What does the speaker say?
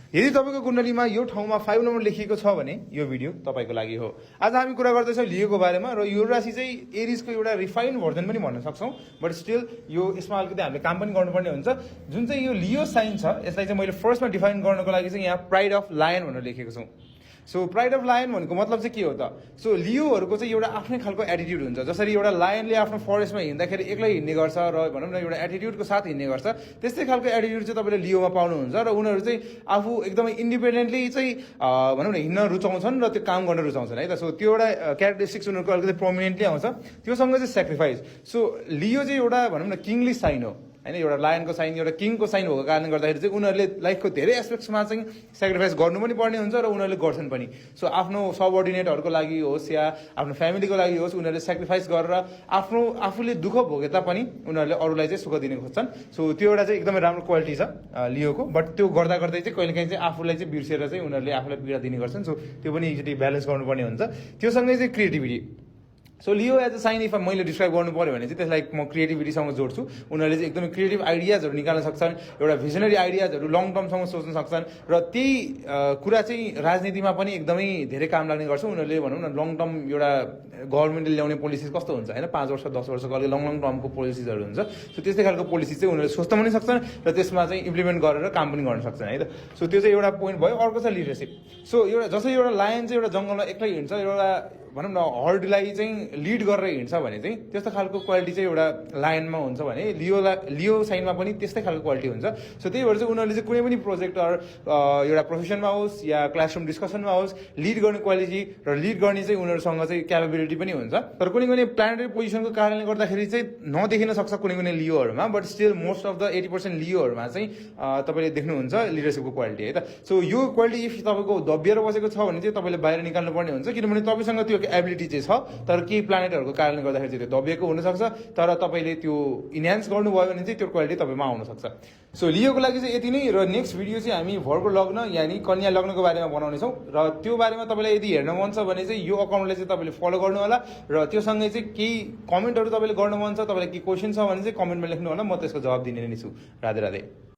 यदि तपाईँको कुण्डलीमा यो ठाउँमा 5 नम्बर लेखिएको छ भने यो भिडियो तपाईँको लागि हो। आज हामी कुरा गर्दैछौँ लियोको बारेमा र यो राशि चाहिँ एरिसको एउटा रिफाइन्ड भर्जन पनि भन्न सक्छौँ, बट स्टिल यो यसमा अलिकति हामीले काम पनि गर्नुपर्ने हुन्छ। जुन चाहिँ यो लियो साइन छ यसलाई चाहिँ मैले फर्स्टमा डिफाइन गर्नको लागि चाहिँ यहाँ प्राइड अफ लायन भनेर लेखेको छु। सो प्राइड अफ लायन भनेको मतलब चाहिँ के हो त? सो लियोहरूको चाहिँ एउटा आफ्नै खालको एटिट्युड हुन्छ। जसरी एउटा लायनले आफ्नो फरेस्टमा हिँड्दाखेरि एक्लै हिँड्ने गर्छ र भनौँ न एउटा एटिट्युडको साथ हिँड्ने गर्छ, त्यस्तै खालको एटिट्युड चाहिँ तपाईँले लियोमा पाउनुहुन्छ र उनीहरू चाहिँ आफू एकदमै इन्डिपेन्डेन्टली चाहिँ भनौँ न हिँड्न रुचाउँछन् र त्यो काम गर्न रुचाउँछन् है त। सो त्यो एउटा क्यारेक्टरिस्टिक्स उनीहरूको अलिकति प्रोमिनेन्टली आउँछ। त्योसँग चाहिँ सेक्रिफाइस। सो लियो चाहिँ एउटा भनौँ न किङली साइन हो होइन, एउटा लायनको साइन एउटा किङको साइन भएको कारणले गर्दाखेरि चाहिँ उनीहरूले लाइफको धेरै एस्पेक्ट्समा चाहिँ सेक्रिफाइस गर्नु पनि पर्ने हुन्छ र उनीहरूले गर्छन् पनि। सो आफ्नो सबअर्डिनेटहरूको लागि होस् या आफ्नो फ्यामिलीको लागि होस्, उनीहरूले सेक्रिफाइस गरेर आफूले दुःख भोगे तापनि उनीहरूले अरूलाई चाहिँ सुख दिने खोज्छन्। सो त्यो एउटा चाहिँ एकदमै राम्रो क्वालिटी छ लियोको। बट त्यो गर्दा गर्दै चाहिँ कहिलेकाहीँ चाहिँ आफूलाई चाहिँ बिर्सेर चाहिँ उनीहरूले आफूलाई पीडा दिने गर्छन्। सो त्यो पनि एकचोटि ब्यालेन्स गर्नुपर्ने हुन्छ। त्योसँगै चाहिँ creativity. So Leo as a sign if मैले डिस्क्राइब गर्नु पऱ्यो भने चाहिँ त्यसलाई म क्रिएटिभिटीसँग जोड्छु। उनीहरूले चाहिँ एकदमै क्रिएटिभ आइडियाजहरू निकाल्न सक्छन्, एउटा भिजनरी आइडियाजहरू लङ टर्मसम्म सोच्न सक्छन् र त्यही कुरा चाहिँ राजनीतिमा पनि एकदमै धेरै काम लाग्ने गर्छ। उनीहरूले भनौँ न लङ टर्म एउटा गभर्मेन्टले ल्याउने पोलिसिज कस्तो हुन्छ होइन, 5 वर्ष 10 वर्षको अलिक लङ टर्मको पोलिसिजहरू हुन्छ। सो त्यस्तै खालको पोलिसी चाहिँ उनीहरूले सोच्न पनि सक्छन् र त्यसमा चाहिँ इम्प्लिमेन्ट गरेर काम पनि गर्न सक्छन् है त। सो त्यो चाहिँ एउटा पोइन्ट भयो। अर्को छ लिडरसिप। सो एउटा जसरी एउटा लायन चाहिँ एउटा जङ्गलमा एक्लै हिँड्छ, एउटा भनौँ न हर्डलाई चाहिँ लिड गरेर हिँड्छ भने चाहिँ त्यस्तो खालको क्वालिटी चाहिँ एउटा लायनमा हुन्छ भने लियो साइनमा पनि त्यस्तै खालको क्वालिटी हुन्छ। सो त्यही भएर चाहिँ उनीहरूले चाहिँ कुनै पनि प्रोजेक्ट एउटा प्रोफेसनमा होस् या क्लासरुम डिस्कसनमा होस् लिड गर्ने क्वालिटी र लिड गर्ने चाहिँ उनीहरूसँग चाहिँ क्यापेबिलिटी पनि हुन्छ। तर कुनै कुनै प्लानेटरी पोजिसनको कारणले गर्दाखेरि चाहिँ नदेखिन सक्छ कुनै कुनै लियोहरूमा, but still most of the 80% लियोहरूमा चाहिँ तपाईँले देख्नुहुन्छ लिडरसिपको क्वालिटी है त। सो यो क्वालिटी इफ तपाईँको दबिएर बसेको छ भने चाहिँ तपाईँले बाहिर निकाल्नु पर्ने हुन्छ, किनभने तपाईँसँग त्यो एबिलिटी चाहिँ छ तर केही प्लानेटहरूको कारणले गर्दाखेरि चाहिँ त्यो दबिएको हुनसक्छ। तर तपाईँले त्यो इन्हान्स गर्नुभयो भने चाहिँ त्यो क्वालिटी तपाईँमा आउनसक्छ। सो लियोको लागि चाहिँ यति नै। र नेक्स्ट भिडियो चाहिँ हामी भरको लग्न यानि कन्या लग्नको बारेमा बनाउनेछौँ र त्यो बारेमा तपाईँलाई यदि हेर्न मन छ भने चाहिँ यो अकाउन्टलाई चाहिँ तपाईँले फलो गर्नु होला र त्योसँगै चाहिँ केही कमेन्टहरू तपाईँले गर्नु मन छ, तपाईँलाई केही क्वेसन छ भने चाहिँ कमेन्टमा लेख्नु होला, म त्यसको जवाब दिने नै छु। राधे राधे।